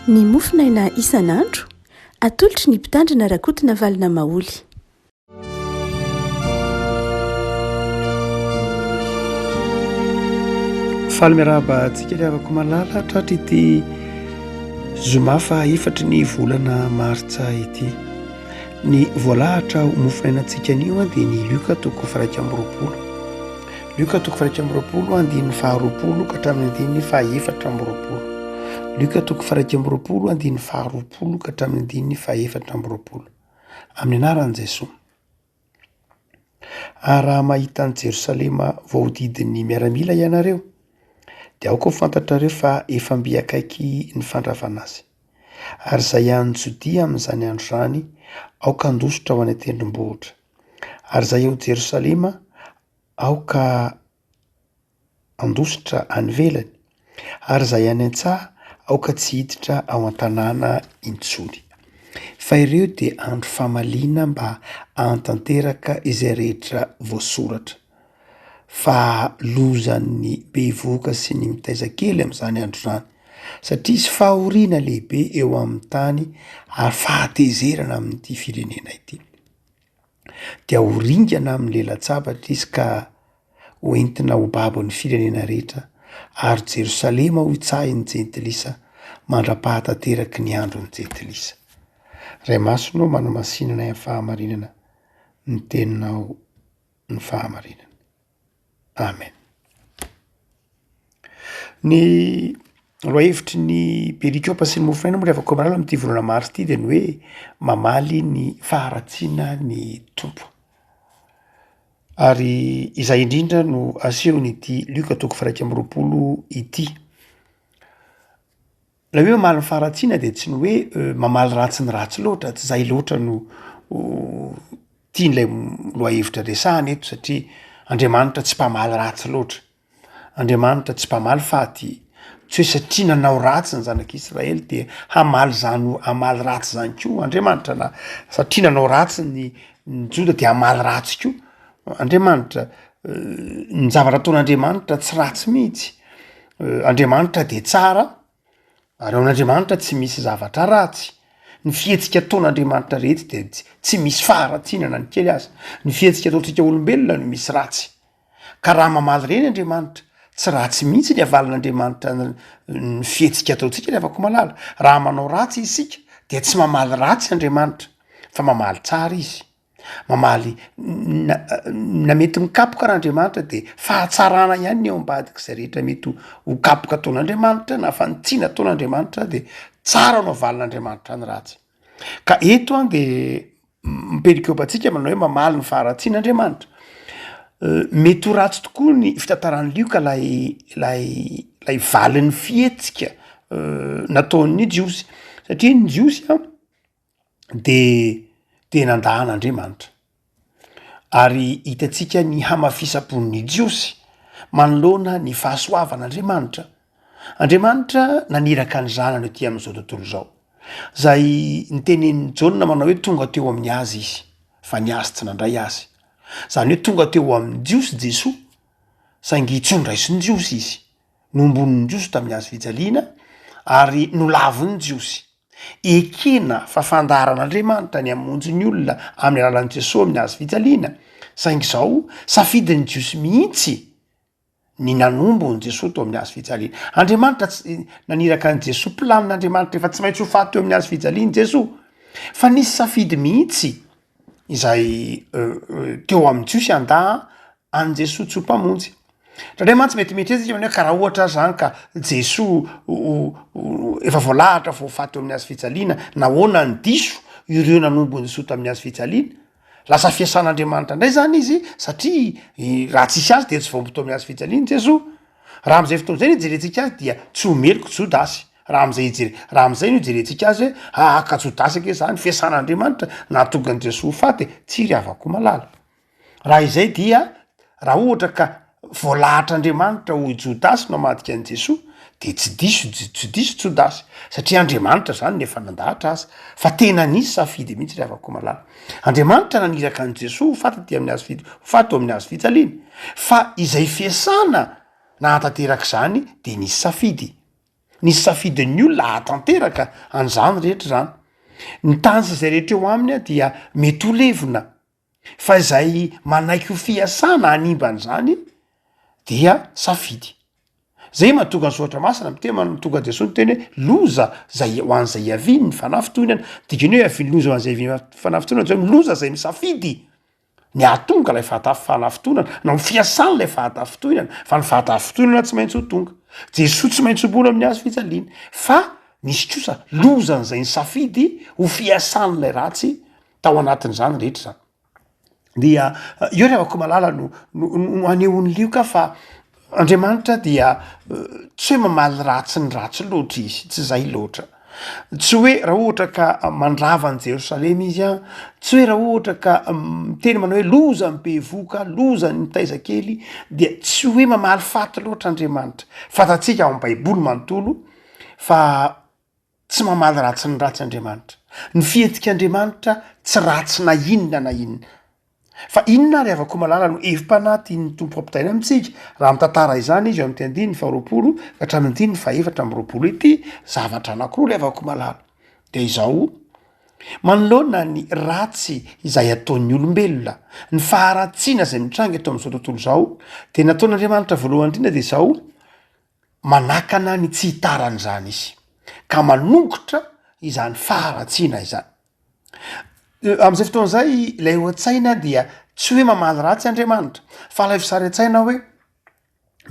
Ny mofonaina isan'andro, atolotry ny Mpitandrina Rakotonavalona Maholy. Faly miarahaba antsika ry havako malala tratra ity zoma faha efatry ny volana martsa ity. Ny voalahatra ho mofonainantsika anio dia ny Lioka toko faha 21. Lioka toko faha 21 andininy faha 20 ka hatramin'ny andininy faha 24. Lioka toko faha 21 andininy faha 20 ka hatramin'ny andininy faha 24. Amin'ny anaran'i Jesoa. Ary raha mahita an'i Jerosalema voahodidin'ny miaramila ianareo, dia aoka ho fantatrareo fa efa mby akaiky ny fandravana azy. Ary izay any Jodia amin'izany andro izany, aoka handositra ho any an-tendrombohitra. Ary izay ao Jerosalema, aoka handositra any ivelany, ary izay any an-tsaha aoka tsy hiditra ao an-tanàna intsony. Fa ireo dia andro famaliana mba hahatanteraka izay rehetra voasoratra. Fa lozan'ny bevohoka sy ny mitaiza kely amin'izany andro izany, satria hisy fahoriana lehibe eo amin'ny tany ary fahatezerana amin'ity firenena ity. Dia ho ringana amin'ny lela-tsabatra izy ka ho entina ho babo ny firenena rehetra, ary Jerosalema ho hitsahin'ny jentilisa mandra-pahatanteraky ny andron'ny jentilisa. Ray Masina ô, manamasina anay amin'ny fahamarinana, ny teninao ny fahamarinana. Amen. Ny lohahevitry ny perikopa sy ny mofonaina moa rehefa komalala amin'ity volana marsa ity dia ny hoe mamaly ny faharatsiana ny Tompo. Ary izay indrindra no asehon'ity Lioka toko faha 21 ity. Ilay hoe mamaly ny faharatsiana dia tsy ny hoe mamaly ratsy ny ratsy loatra, tsy izay loatra no tian'ilay lohahevitra resahana eto satria Andriamanitra tsy mpamaly ratsy loatra. Andriamanitra tsy mpamaly faty, tsy hoe satria nanao ratsy ny zanak'Israely dia hamaly zany hamaly ratsy zany koa Andriamanitra na satria nanao ratsy ny ny Joda dia hamaly ratsy koa Andriamanitra. Ny zavatra ataon'Andriamanitra tsy ratsy mihitsy, Andriamanitra dia tsara ary ao amin'Andriamanitra tsy misy zavatra ratsy. Ny fihetsika ataon'Andriamanitra rehetra dia tsy misy faharatsiana na ny kely aza. Ny fihetsika ataontsika olombelona no misy ratsy. Ka raha mamaly ireny Andriamanitra, tsy ratsy mihitsy ny havalin'Andriamanitra ny fihetsika ataontsika ry havako malala. Raha manao ratsy isika dia tsy mamaly ratsy Andriamanitra fa mamaly tsara izy. Mamaly na na mety mikapoka raha Andriamanitra de fahatsarana ihany ny ao ambadik'izay rehetra mety ho kapoka ataon'Andriamanitra na fanitsiana ataon'Andriamanitra de tsara no havalin'Andriamanitra ny ratsy. Ka eto an de miperikopa antsika manao hoe mamaly ny faharatsiana Andriamanitra. Mety ho ratsy tokoa ny fitantaran'i Lioka lay lay lay valin'ny fihetsika nataon'ny Jiosy satria ny Jiosy an de de nandà an'Andriamanitra. Ary hitantsika ny hamafisam-pon'ny Jiosy manoloana ny fahasoavan'Andriamanitra. Andriamanitra naniraka ny Zanany ety amin'izao tontolo izao, zay nitenenin'i Jaona manao hoe tonga teo amin'ny azy izy, fa ny azy tsy nandray azy. Zany hoe tonga teo amin'ny Jiosy Jesoa, saingy tsy noraisin'ny Jiosy izy. Nohombonin'ny Jiosy tamin'ny hazo fijaliana ary nolavin'ny Jiosy. Ekena fa fandaharan'Andriamanitra ny hamonjy ny olona amin'ny alalan'i Jesoa amin'ny hazo fijaliana, saingy izao safidin'ny Jiosy mihitsy ny nanombo an'i Jesoa teo amin'ny hazo fijaliana. Andriamanitra tsy naniraka an'i Jesoa, planin'Andriamanitra efa tsy maintsy ho faty teo amin'ny hazo fijaliana Jesoa, fa nisy safidy mihitsy izay teo amin'ny Jiosy handà an'i Jesoa tsy ho mpamonjy. Indraindray mantsy mety mieritreritra isika hoe ka raha ohatra aza zany ka Jesoa efa voalahatra fa ho faty eo amin'ny hazo fijaliana, nahoana no diso ireo nanombo an'i Jesoa tamin'ny hazo fijaliana? Lasa fiasan'Andriamanitra indray zany izy satria raha tsisy azy de tsy voahombo teo amin'ny hazo fijaliana Jesoa. Raha am'zay fotoana zay no ijerentsika azy dia tsy ho meloka Jodasy. Raha am'zay ijere- raha am'zay no ijerentsika azy hoe aa ka Jodasy ange zany fiasan'Andriamanitra nahatonga an'i Jesoa ho faty e, tsia ry havako malala. Raha izay dia raha ohatra ka voalahatr'Andriamanitra ho i Jodasy no hamadika an'i Jesoa de tsy diso tsy diso Jodasy satria Andriamanitra zany no efa nandahatra azy fa tena nisy safidy mihitsy ry havako malala. Andriamanitra naniraka an'i Jesoa ho faty aty amin'ny hazo fi- ho faty teo amin'ny hazo fijaliana fa izay fiasana nahatanteraka izany de nisy safidy. Ny safidin'ny olona hahatanteraka an'izany rehetra izany. Ny tany sy izay rehetra eo aminy dia mety ho levona, fa izay manaiky ho fiasana hanimba an'izany dia safidy. Zay mahatonga ny soratra masina miteny mahatonga Jesoa niteny hoe loza zay ho an'izay hiavian'ny fanafintohinana, dikany hoe hiavian'ny loza ho an'izay hiavian'ny fanafintohinana zany hoe loza zay misafidy ny hahatonga ilay fahataf- fanafintohinana na ho fiasan'ilay fahatafintohinana fa ny fahatafintohinana tsy maintsy ho tonga, Jesoa tsy maintsy homboana amin'ny hazo fijaliana fa nisy kosa lozan'izay nisafidy ho fiasan'ilay ratsy tao anatin'izany rehetra izany. Dia eo ry havako malala no no no anehoan'i Lioka fa Andriamanitra dia tsy hoe mamaly ratsy ny ratsy loatra izy, tsy zay loatra. Tsy hoe raha ohatra ka mandrava an'i Jerosalema izy an, tsy hoe raha ohatra ka miteny manao hoe loza ny bevohoka, loza ny mitaiza kely, dia tsy hoe mamaly faty loatra Andriamanitra. Fantatsika ao am-baiboly manontolo fa Tsy mamaly ratsy ny ratsy Andriamanitra. Ny fihetsik'Andriamanitra tsy ratsy na inona na inona. Fa inona ary havako malala no hevi-panahy tian'ny Tompo hampitaina amintsika raha mitantara izany izy eo amin'ity andininy faharoapolo ka hatramin'ny andininy fahefatra amby roapolo ity? Zavatra anankiroa ry havako malala. Dia izao, manoloana ny ratsy izay ataon'ny olombelona, ny faharatsiana izay mitranga eto amin'izao tontolo izao, dia nataon'Andriamanitra voalohany indrindra dia izao, Manakana ny tsy hitaran'izany izy, ka manongotra izany faharatsiana izany. Amin'izay fotoana izay, ilay eo an-tsaina dia tsy hoe mamaly ratsy Andriamanitra, fa alaivo sary an-tsaina hoe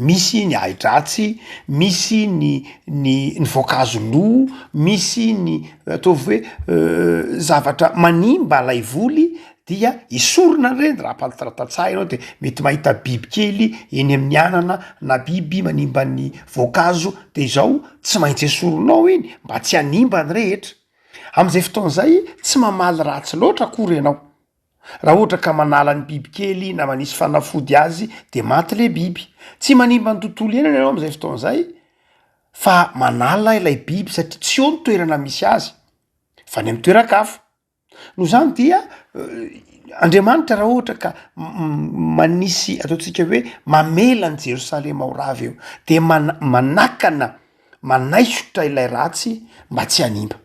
misy ny ahi-dratsy, misy ny ny ny voankazo lo, misy ny ataovy hoe zavatra manimba ilay voly dia esorina ireny, raha mpanotra tantsaha ianao de mety mahita biby kely eny amin'ny anana na biby manimba ny voankazo de izao tsy maintsy esorinao iny mba tsy hanimba ny rehetra, am'zay fotoana zay tsy mamaly ratsy loatra akory ianao, raha ohatra ka manala ny biby kely na manisy fanafody azy de maty le biby, tsy manimba ny tontolo iainana ianao am'zay fotoana zay fa manala ilay biby satria tsy eo ny toerana misy azy fa any amy toeran-kafa. Noho izany dia Andriamanitra raha ohatra ka manisy ataontsika hoe mamela an'i Jerosalema ho rava eo de mana- manakana manaisotra ilay ratsy mba tsy hanimba.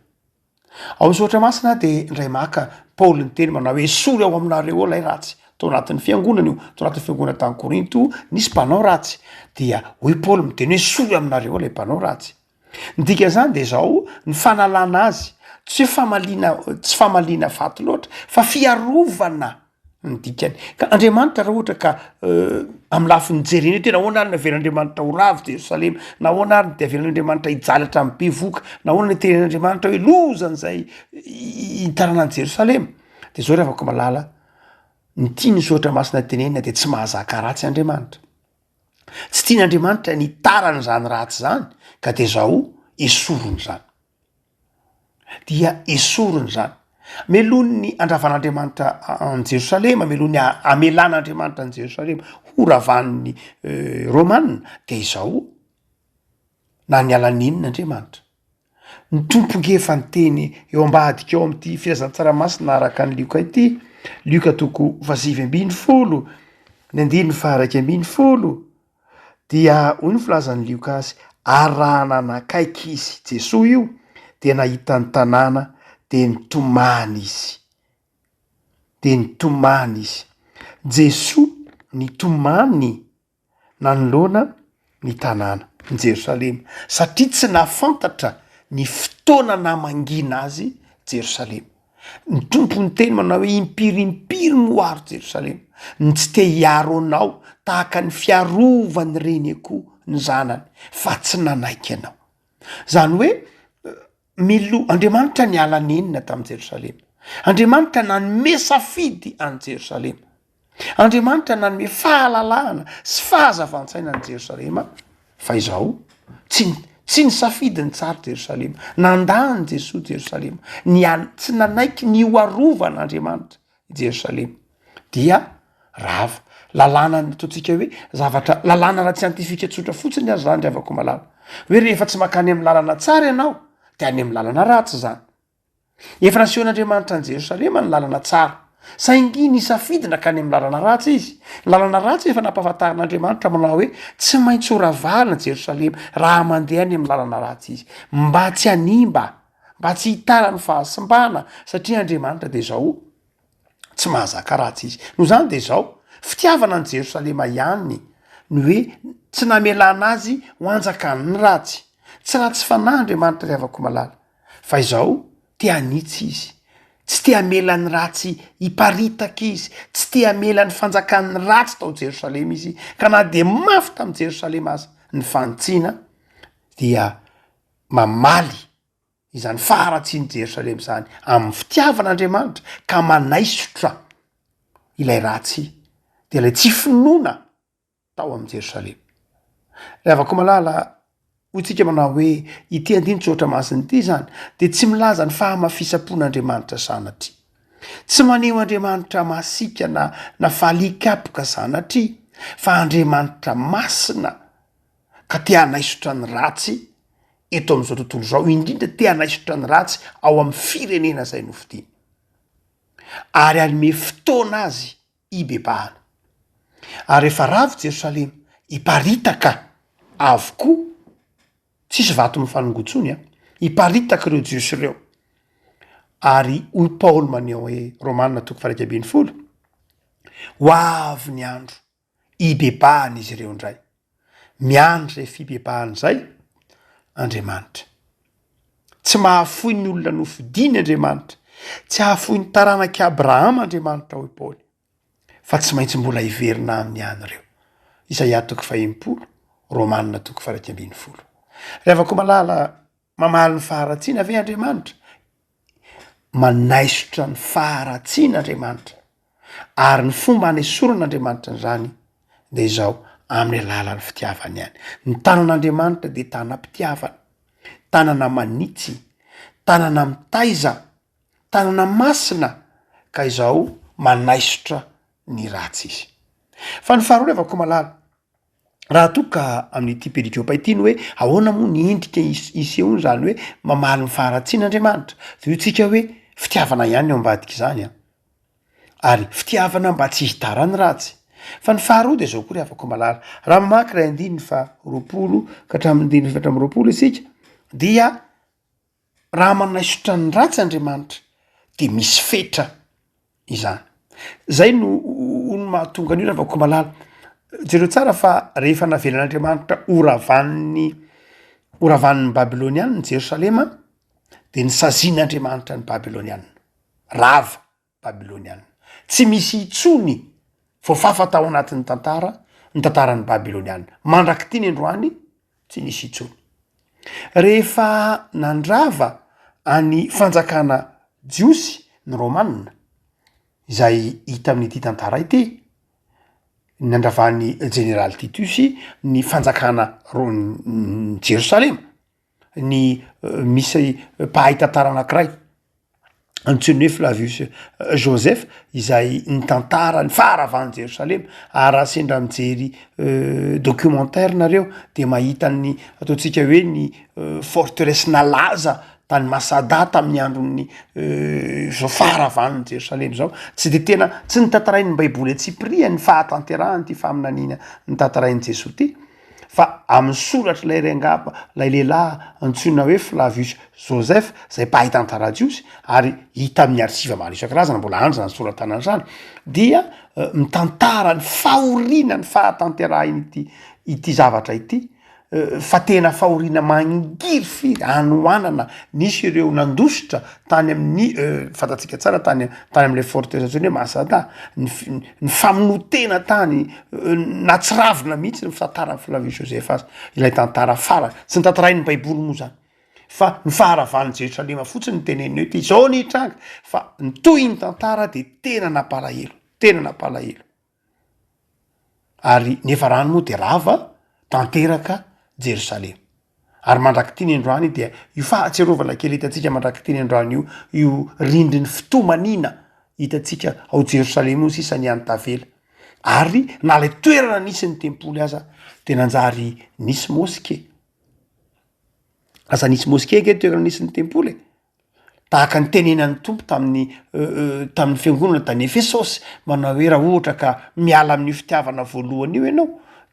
Ao amin'ny soratra masina de indray maka Paoly niteny manao hoe esory ao aminareo ao ilay ratsy, tao anatin'ny fiangonana io, tao anatin'ny fiangonana tany Korinto nisy mpanao ratsy, dia hoy Paoly miteny hoe esory aminareo ao ilay mpanao ratsy. Ny dikan'izany de zao, ny fanalana azy tsy hoe famaliana tsy famaliana faty loatra fa fiarovana ny dikany, ka Andriamanitra raha ohatra ka amy lafiny jerena io tena ahoana ary ny avelan'Andriamanitra ho ravo Jerosalema, nahoana ary de avelan'Andriamanitra hijaly hatramin'ny bevoka, nahoana ny itenen'Andriamanitra hoe lozan'izay hitarana an'i Jerosalema, de zao ry havako malala, ny tian'ny soratra masina tenenina de tsy mahazaka ratsy Andriamanitra. Tsy tian'Andriamanitra ny hitarana izany ratsy izany ka de zao esoriny izany. Dia esoriny izany. Melohin'ny handravan'Andriamanitra an'i Jerosalema, melohin'ny hamelan'Andriamanitra an'i Jerosalema ho ravan'ny Romana de izao na niala nenina Andriamanitra. Ny Tompo nge efa niteny eo ambadika eo amin'ity filazantsara masina araka an'i Lioka ity, Lioka toko fahasivy ambinifolo, ny andininy faharaika ambinifolo, dia hoy ny filazan'i Lioka azy, ary raha nanakaiky izy, Jesoa io, dia nahita ny tanàna, dia nitomany izy. Dia nitomany izy. Jesoa nitomany nanoloana ny tanàna, ny Jerosalema, satria tsy nahafantatra ny fotoana namangiana azy Jerosalema. Ny Tompo niteny manao hoe impiry impiry moa aro Jerosalema, ny tsy te hiaro anao tahaka ny fiarovan'ny reny akoho ny zanany, fa tsy nanaiky anao. Zany hoe milo Andriamanitra niala nenina tamin'i Jerosalema. Andriamanitra nanome safidy an'i Jerosalema. Andriamanitra nanome fahalalahana sy fahazavan-tsaina an'i Jerosalema, fa izao, tsy tsy nisafidy ny tsara Jerosalema, nandà an'i Jesoa Jerosalema, nial- tsy nanaiky ny ho arovan'Andriamanitra i Jerosalema, dia rava. Lalàna ny ataontsika hoe zavatra, lalàna ara-tsiantifika tsotra fotsiny aza zany ry havako malala, hoe rehefa tsy mankany amin'ny lalana tsara ianao de any amin'ny lalana ratsy zany. Efa nasehon'Andriamanitra an'i Jerosalema ny lalana tsara. Saingy nisafidy nankany amin'ny lalana ratsy izy. Ny lalana ratsy efa nampahafantarin'Andriamanitra manao hoe tsy maintsy horavana Jerosalema raha mandeha any amin'ny lalana ratsy izy, mba tsy hanimba, mba tsy hitara ny fahasimbana, satria Andriamanitra dia izao, tsy mahazaka ratsy izy. Noho izany dia izao, fitiavana an'i Jerosalema ihany ny hoe tsy namelana azy ho anjakan'ny ratsy. Tsy ratsy fanahy Andriamanitra ry havako malala, fa izao, te hanitsy izy. Tsy te hamela ny ratsy hiparitaka izy, tsy te hamela ny fanjakan'ny ratsy tao Jerosalema izy, ka na dia mafy tamin'i Jerosalema aza ny fanitsiana, dia mamaly izany faharatsian'i Jerosalema izany amin'ny fitiavana Andriamanitra ka manaisotra ilay ratsy, dia ilay tsy finoana tao amin'i Jerosalema. Ry havako malala, hoy tsika manao hoe ity andinin-tsoratra masina ity izany dia tsy milaza ny fahamafisam-pon'Andriamanitra sanatria. Tsy maneho Andriamanitra masiaka na na faly kapoka sanatria, fa Andriamanitra masina ka te hanaisotra ny ratsy eto amin'izao tontolo izao, indrindra te hanaisotra ny ratsy ao amin'ny firenena izay nofidiny. Ary hanome fotoana azy hibebahana. Ary rehefa rava i Jerosalema, hiparitaka avokoa, tsisy vato mifanongoa intsony an, hiparitaka ireo Jiosy ireo. Ary hoy Paoly maneho hoe, Romana toko faha 11, ho avy ny andro hibebahana izy ireo indray. Miandry izay fibebahana izay Andriamanitra. Tsy mahafoy ny olona nofidiny Andriamanitra. Tsy hahafoy ny taranak'i Abrahama Andriamanitra, hoy Paoly, fa tsy maintsy mbola hiverina aminy ihany ireo. Isaia toko fahenimpolo, Romana toko faha 11. Ry havako malala, mamaly ny faharatsiana ve Andriamanitra? Manaisotra ny faharatsiana Andriamanitra, ary ny fomba hanesoran'Andriamanitra an'izany dia izao, amin'ny alalan'ny fitiavany ihany. Ny tanan'Andriamanitra dia tanam-pitiavana, tanana manitsy, tanana mitaiza, tanana masina, ka izao manaisotra ny ratsy izy. Fa ny faharoa ry havako malala, Raha toa ka amin'ity perikopa ity ny hoe ahoana moa ny endrika isehoany izany hoe mamaly ny faharatsiana Andriamanitra, dia hoy tsika hoe fitiavana ihany ny ao ambadik'izany an! Ary fitiavana mba tsy hitaran'ny ratsy. Fa ny faharoa dia izao koa ry havako malala, raha mamaky ilay andininy faha 20 ka hatramin'ny andininy 24 isika dia Raha manaisotra ny ratsy Andriamanitra de misy fetra izany. Zay no no mahatonga an'io Ravakomalala. Jereo tsara fa rehefa navelan'Andriamanitra ho ravan'ny ho ravan'ny Babylonianina Jerosalema de nisazian'Andriamanitra ny Babylonianina. Rava. Babyloniana. Tsy misy intsony voafafa tao anatin'ny tantara ny tantaran'ny Babyloniana. Mandrak'ity ny androany, tsy nisy intsony. Rehefa nandrava an'ny fanjakana jiosy ny Romana, izay hita amin'ity tantara ity, ny nandravan'ny jeneraly Titus ny fanjakana ro- Jerosalema, ny misy mpahay tantara anakiray antsoiny hoe Flavius Joseph izay nitantara ny faharavan'i Jerosalema ary raha sendra mijery documentaire nareo de mahita ny ataontsika hoe ny forteresse nalaza tany Masada tamin'ny andron'ny zao faharavan'i Jerosalema zao, tsy de tena tsy notantarain'ny baiboly antsipiriany ny fahatanterahan'ity faminaniana notantarain'i Jesoa ty. Fa amin'ny soratr'ilay rangahy, ilay lehilahy antsoina hoe Flavius Joseph, izay mpahay tantara jiosy, ary hita amin'ny archives maro isan-karazany, mbola any izany sora-tanana izany, dia mitantara ny fahoriana, ny fahatanterahin'ity ity zavatra ity, fa tena fahoriana mangirifiry, hanoanana, nisy ireo nandositra tany amin'ny fantatsika tsara tany tany am'le forteresse antsoina hoe Masada, ny f- ny famonoan-tena tany nahatsiravina mihitsy ny fitantaran'i Flavius Joseph azy, ilay tantara farany, tsy notantarain'ny baiboly moa zany fa ny faharavan'i Jerosalema fotsiny no teneniny hoe ty zao ny hitranga fa ny tohin'ny tantara de tena nampalahelo, tena nampalahelo. Ary ny efa rany moa de rava tanteraka Jerosalema. Ary mandrak'ity ny androany dia io fahatsiarovana kely hitantsika mandrak'ity ny androany io, io rindrin'ny fitomaniana hitantsika ao Jerosalema io sisa ny hany tavela. Ary na ilay toerana nisy ny tempoly aza de nanjary nisy moske. Lasa nisy moske ange ny toerana nisy ny tempoly e. Tahaka ny tenenan'ny Tompo tamin'ny tamin'ny fiangonana tany Efesosy, manao hoe raha ohatra ka miala amin'io fitiavana voalohany io ianao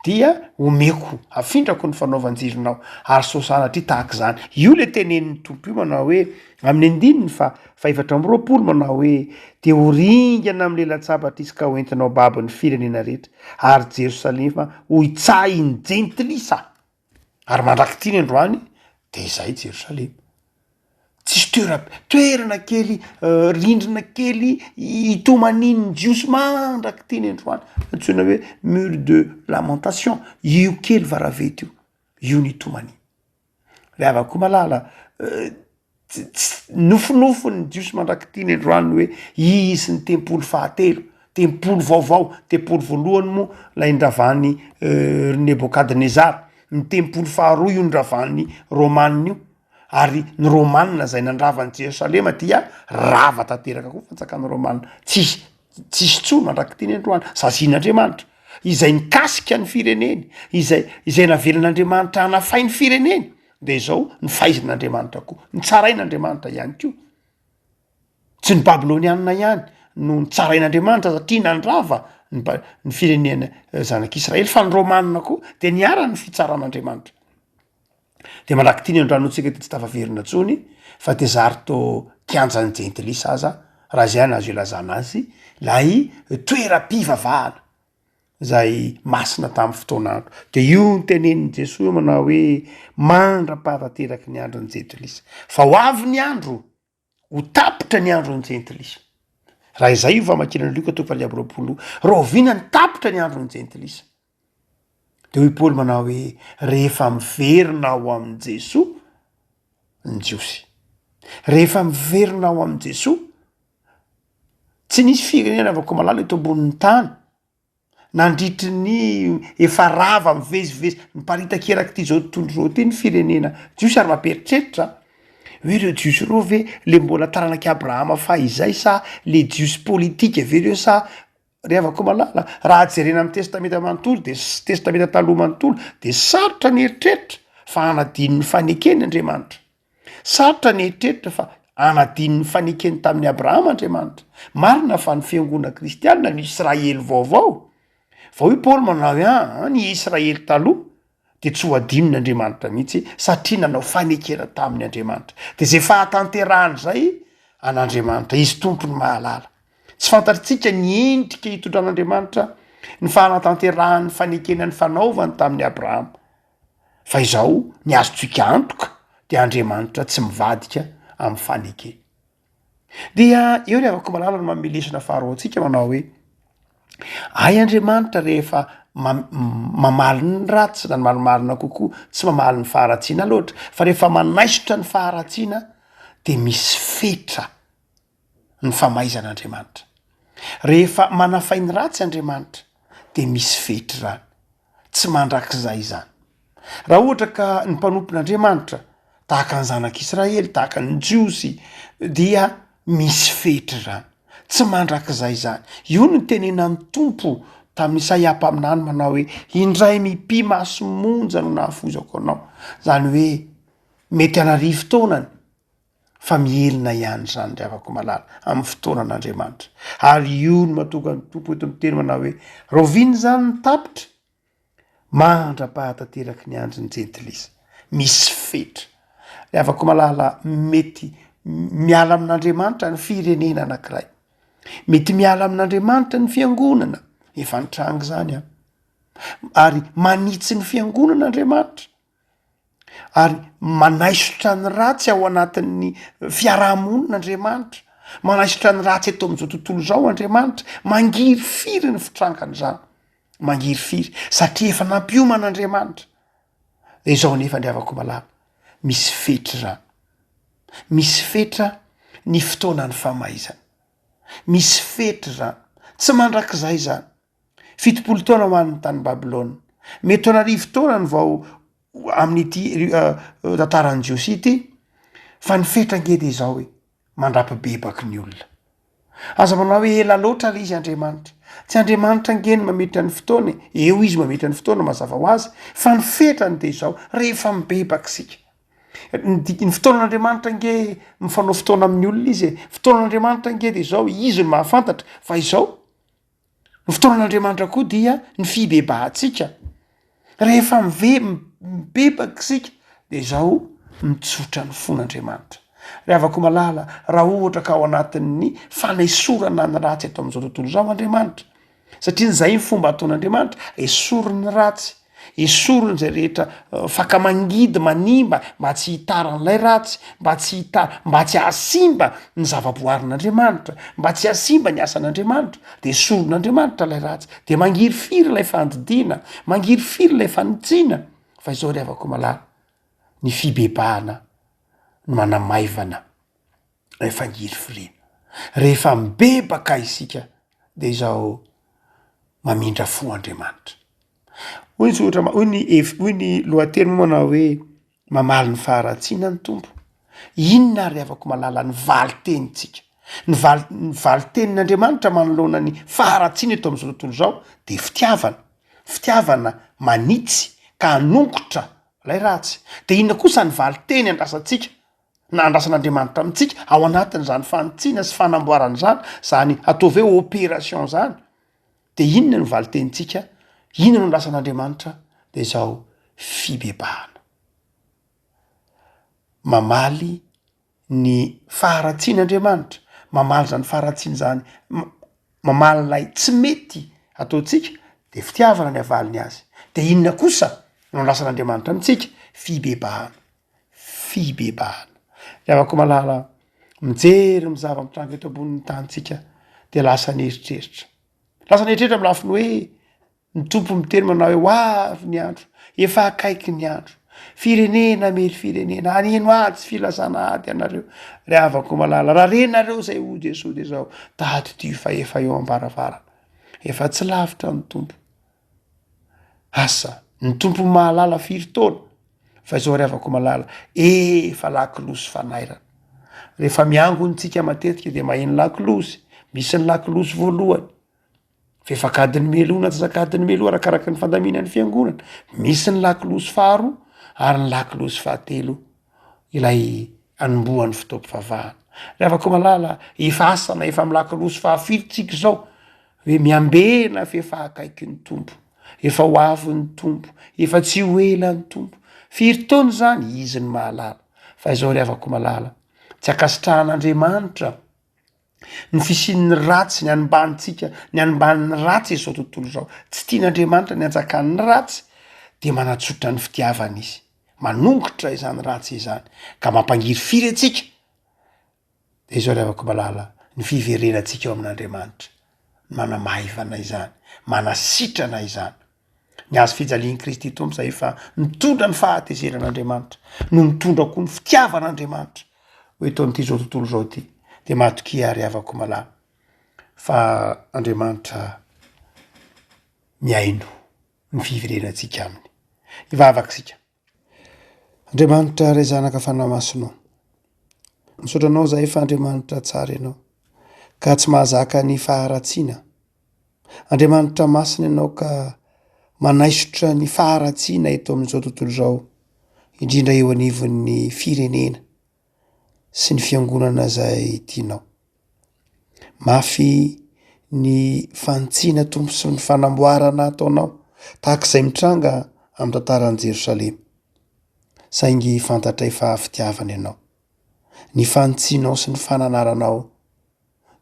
dia omeko, afindrako ny fanaovan-jironao, ary sao sanatria tahaka izany. Io le tenenin'ny Tompo io manao hoe amin'ny andininy fa fahefatra amby 20 manao hoe dia ho ringana amin'ny lelan-tsabatra izy ka ho entinao babo ny firenena rehetra, ary Jerosalema ho hitsahin'ny jentilisa. Ary mandrak'ity ny androany de izay Jerosalema. Tsisy toera- toerana kely rindrina kely itomanian'ny jiosy mandrak'ity ny androany, antsoina hoe mur de lamentation, io kely varavety io, io no itomaniany. Ry havako malala, Nofinofin'ny Jiosy mandrak'ity ny androany hoe hisy ny tempoly fahatelo, tempoly vaovao, tempoly voalohany moa lay ndravan'i ry Nebokadnezara, ny tempoly faharoa io ndravan'ny Romanina io, ary ny Romanina zay nandrava an'i Jerosalema dia rava tanteraka koa fanjakana Romanina, tsisy tsisy intsony mandrak'ity ny androany, sazian'Andriamanitra izay nikasika ny fireneny, izay izay navelan'Andriamanitra hanafay ny fireneny. De izao, ny faizin'Andriamanitra koa, nitsarain'Andriamanitra ihany koa. Tsy ny Babylonianina ihany no nitsarain'Andriamanitra satria nandrava ny ba- ny firenena zanak'Israely fa ny Romanina koa de niharan'ny fitsaran'Andriamanitra. De mandrak'ity ny androanontsika ty tsy tafaverina intsony fa de zary tô kianjan'ny jentilisa aza raha zay no azo ilazana azy lay toeram-pivavahana. izay masina tamin'ny fotoan'andro. De io no tenenin'i Jesoa io manao hoe mandra-pahatanteraky ny andron'ny jentilisa. Fa ho avy ny andro, ho tapitra ny andron'ny jentilisa. Raha izay io famakiana ny Lioka toko faha 22 io, rahoviana ny tapitra ny andron'ny jentilisa? De hoy Paoly manao hoe rehefa miverina ao amin'i Jesoa ny Jiosy. Rehefa miverina ao amin'i Jesoa Tsy nisy firenena Vakomalala eto ambonin'ny tany nandritry ny efa rava mivezivezy niparitaka erak'ity zao tontolo zao ty ny firenena jiosy ary mampieritreritra hoe ireo jiosy ireo ve le mbola taranak'i Abrahama fahizay sa le jiosy politika ve reo sa ry havako malala raha jerena amin'ny testamenta manontolo de s- testamenta taloha manontolo de sarotra ny eritreritra fa hanadino ny fanekeny Andriamanitra. Sarotra ny hieritreritra fa hanadino ny fanekeny tamin'i Abrahama Andriamanitra. Marina fa ny fiangonana kristianina no Israely vaovao. Vao hoy Paoly manao hoe aa ny Israely taloha dia tsy ho adinon'Andriamanitra mihitsy satria nanao fanekena taminy Andriamanitra. Dia izay fahatanterahana izay an'Andriamanitra, Izy Tompo no mahalala. Tsy fantatritsika ny endrika hitondran'Andriamanitra ny fahanatanterahany ny fanekena nifanaovany tamin'i Abrahama. Fa izao, ny azontsika antoka dia Andriamanitra tsy mivadika amin'ny fanekeny. Dia eo ry havako malala no manome lesona faharoa antsika manao hoe, hay Andriamanitra rehefa mamaly ny ratsy na ny marimarina kokoa, tsy mamaly ny faharatsiana loatra, fa rehefa manaisotra ny faharatsiana dia misy fetra ny famaizan'Andriamanitra. Rehefa manafay ny ratsy Andriamanitra dia misy fetra izany, tsy mandrakizay izany. Raha ohatra ka ny mpanompon'Andriamanitra tahaka ny zanak'Israely, tahaka ny Jiosy dia misy fetra izany, tsy mandrakizay izany. Io no nitenenan'ny Tompo tamin'i Isaia mpaminany manao hoe indray mipi-maso monja no nahafoizako anao, izany hoe mety an'arivo taonany fa mihelina ihany izany ry havako malala amin'ny fotoanan'Andriamanitra. Ary io no mahatonga ny Tompo eto miteny manao hoe, rahoviana izany ny tapitra? Mandra-pahatanteraky ny andron'ny jentilisa. Misy fetra. Ry havako malala, mety miala amin'Andriamanitra ny firenena anankiray. Mety miala amin'Andriamanitra ny fiangonana. Efa nitranga izany an. Ary manitsy ny fiangonana Andriamanitra. Ary manaisotra ny ratsy ao anatin'ny fiarahamonina Andriamanitra, manaisotra ny ratsy eto amin'izao tontolo izao Andriamanitra, mangirifiry ny fitrangan'izany, mangirifiry satria efa nampiomana Andriamanitra. De izao anefa ndry havako malala, misy fetra izany, misy fetra ny fotoanan'ny famaizana, misy fetra izany, tsy mandrakizay izany. 70 taona ho an'ny tany Babylona. Mety ho an'arivo taona ny vao amin'ity tantaran'i Josia ity, fa ny fetra ange dia izao hoe, mandra-pibebaky ny olona. Aza manao hoe ela loatra ilay izy Andriamanitra. Tsy Andriamanitra ange no mametra ny fotoana e, eo izy mametra ny fotoana mazava ho azy, fa ny fetrany dia izao, rehefa mibebaka isika. Ny dik- ny fotoanan'Andriamanitra ange mifanao fotoana amin'ny olona izy e. Fotoanan'Andriamanitra ange de izao, izy no mahafantatra fa izao. Ny fotoanan'Andriamanitra koa dia ny fibebahantsika. Rehefa mive- mibebaka isika de izao mitsotra ny fon'Andriamanitra. Ry havako malala, raha ohatra ka ao anatin'ny fanesorana ny ratsy eto amin'izao tontolo izao Andriamanitra, satria zay ny fomba ataon'Andriamanitra, esoriny ny ratsy, esoriny zay rehetra faka mangidy manimba mba tsy hitaran'ilay ratsy, mba tsy hita- mba tsy hahasimba ny zavaboarin'Andriamanitra, mba tsy hahasimba ny asan'Andriamanitra, de esorin'Andriamanitra lay ratsy, de mangirifiry ilay fandidiana, mangirifiry ilay fanitsiana, fa izao ry havako malala, ny fibebahana no manamaivana ilay fangirifiriana. Rehefa mibebaka isika de izao mamindra fo Andriamanitra. Hoy ny soratra ma- hoy ny hev- hoy ny lohateny moa manao hoe mamaly ny faharatsiana ny Tompo. Inona ary havako malala ny valin-tenintsika? Ny val- ny valin-tenin'Andriamanitra manoloana ny faharatsiana eto amin'izao tontolo izao de fitiavana, fitiavana manitsy ka hanongotra ilay ratsy. De inona kosa ny valin-teny andrasantsika na andrasan'Andriamanitra amintsika ao anatin'izany fanitsiana sy fanamboarana izany, zany ataovy hoe opération zany? De inona no valin-tenintsika? Inona no andrasan'Andriamanitra? De izao, fibebahana. Mamaly ny faharatsiana Andriamanitra, mamaly zany faharatsiana zany, mamaly ilay tsy mety ataontsika de fitiavana ny avaliny azy. De inona kosa no andrasan'Andriamanitra amintsika? Fibebahana, fibebahana. Ry havako malala, mijery ny zava-mitranga eto ambonin'ny tany tsika de lasa ny eritreritra, lasa ny eritreritra amy lafiny hoe Ny Tompo miteny manao hoe, Ho avy ny andro, efa akaiky ny andro. Firenena hamely firenena, haneno ady sy filazana ady ianareo. Ry havako malala, raha renareo izay hoy Jesoa dia izao, tadidio fa efa eo am-baravarana. Efa tsy lavitra ny Tompo. Asa, ny Tompo mahalala firy taona, fa izao ry havako malala, efa lakolosy fanairana. Rehefa miangona tsika matetika dia maheno lakolosy, misy ny lakolosy voalohany, Fefak'adiny mialoha na antsasak'adiny mialoha arakaraka ny fandaminan'ny fiangonana. Misy ny lakolosy faharoa ary ny lakolosy fahatelo ilay anombohan'ny fotoam-pivavahana. Ry havako malala, efa asa na efa amin'ny lakolosy fahafiry tsika izao hoe miambena f'efa akaiky ny Tompo, efa ho avy ny Tompo, efa tsy ho ela ny Tompo. Firy taona izany? Izy no mahalala. Fa izao ry havako malala, tsy ankasitrahan'Andriamanitra Ny fisian'ny ratsy, ny hanimbantsika, ny hanimban'ny ratsy izao tontolo izao. Tsy tian'Andriamanitra ny hanjakan'ny ratsy, dia manatsotra ny fitiavany izy. Manongotra izany ratsy izany, ka mampangirifiry antsika. Dia izao ry havako malala, ny fiverenantsika eo amin'Andriamanitra, manamaivana izany, manasitrana izany. Ny hazo fijalian'i Kristy Tompo izay efa mitondra ny fahatezeran'Andriamanitra no mitondra koa ny fitiavan'Andriamanitra ho eto amin'ity izao tontolo izao ity. Dia matokia ary havako malala fa Andriamanitra mihaino ny fiverenantsika aminy. Hivavaka isika. Andriamanitra Ray Zanaka Fanahy Masina ô, misaotra Anao zahay fa Andriamanitra tsara Ianao ka tsy mahazaka ny faharatsiana. Andriamanitra masina Ianao ka manaisotra ny faharatsiana eto amin'izao tontolo izao, indrindra eo anivon'ny firenena sy ny fiangonana izay tianao. Mafy ny fanitsiana Tompo sy ny fanamboarana ataonao tahaka izay mitranga amin'ny tantaran'i Jerosalema. Saingy fantatray fa fitiavana ianao. Ny fanitsianao sy ny fananaranao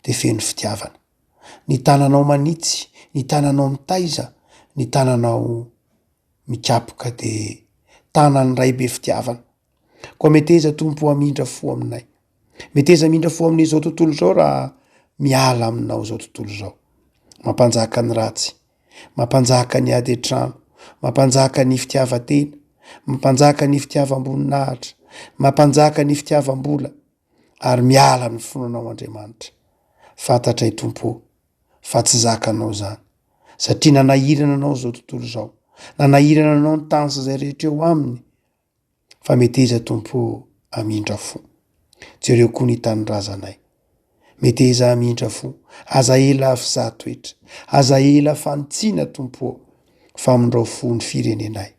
dia feno fitiavana. Ny tananao manitsy, ny tananao mitaiza, ny tananao mikapoka dia tanan'ny Ray be fitiavana. Koa meteza Tompo hamindra fo aminay. Meteza hamindra fo amin'izao tontolo izao raha miala aminao izao tontolo izao. Mampanjaka ny ratsy, mampanjaka ny ady an-trano, mampanjaka ny fitiavan-tena, mampanjaka ny fitiavam-boninahitra, mampanjaka ny fitiavam-bola ary miala amin'ny finoanao Andriamanitra. Fantatray Tompo ô fa tsy zakanao izany satria nanahirana anao izao tontolo izao, nanahirana anao ny tany sy izay rehetra eo aminy fa meteza Tompo ô hamindra fo. Jereo koa ny tanindrazanay. Meteza hamindra fo, aza ela fizaha toetra, aza ela fanitsiana Tompo ô, fa amindrao fo ny firenenay.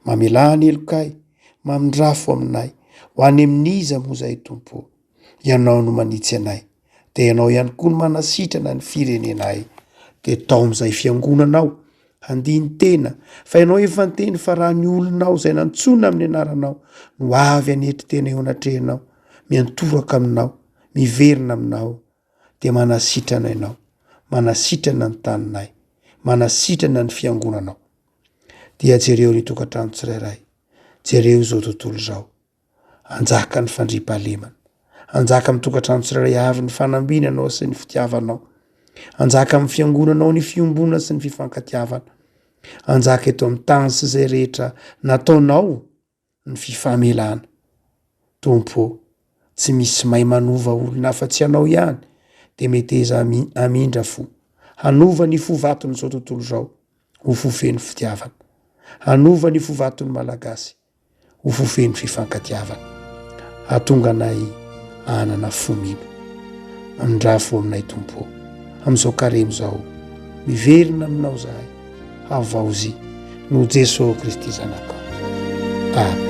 Mamelà ny helokay, mamindrafo aminay. Ho any amin'iza moa izahay Tompo ô? Ianao no manitsy anay, dia Ianao ihany koa no manasitrana ny firenenay. Dia taomy izay fiangonanao handini-tena, fa Ianao efa niteny fa raha ny olonao izay nantsoina amin'ny anaranao no avy hanetry tena eo anatrehanao, miantoraka aminao, miverina aminao, dia manasitrana Ianao, manasitrana ny taninay, manasitrana ny fiangonanao. Dia jereo ny tokantrano tsirairay, jereo izao tontolo izao. Anjaka ny fandriampahalemana. Anjaka amin'ny tokantrano tsirairay avy ny fanambinanao sy ny fitiavanao. Anjaka amin'ny fiangonanao ny fiombonana sy ny fifankatiavana. Anjaka eto amin'ny tany sy izay rehetra nataonao ny fifamelana. Tompo ô, tsy misy mahay manova olona afa-tsy Ianao ihany, dia meteza hamindra fo, hanova ny fo vaton'izao tontolo izao ho fo feno fitiavana. Hanova ny fo vaton'ny Malagasy ho fo feno fifankatiavana. Hahatonga anay hanana fo mino. Mamindrà fo aminay Tompo ô. Amin'izao karemy izao, miverina aminao izahay. Havaozy noho Jeso Kristy Zanakao. Amen.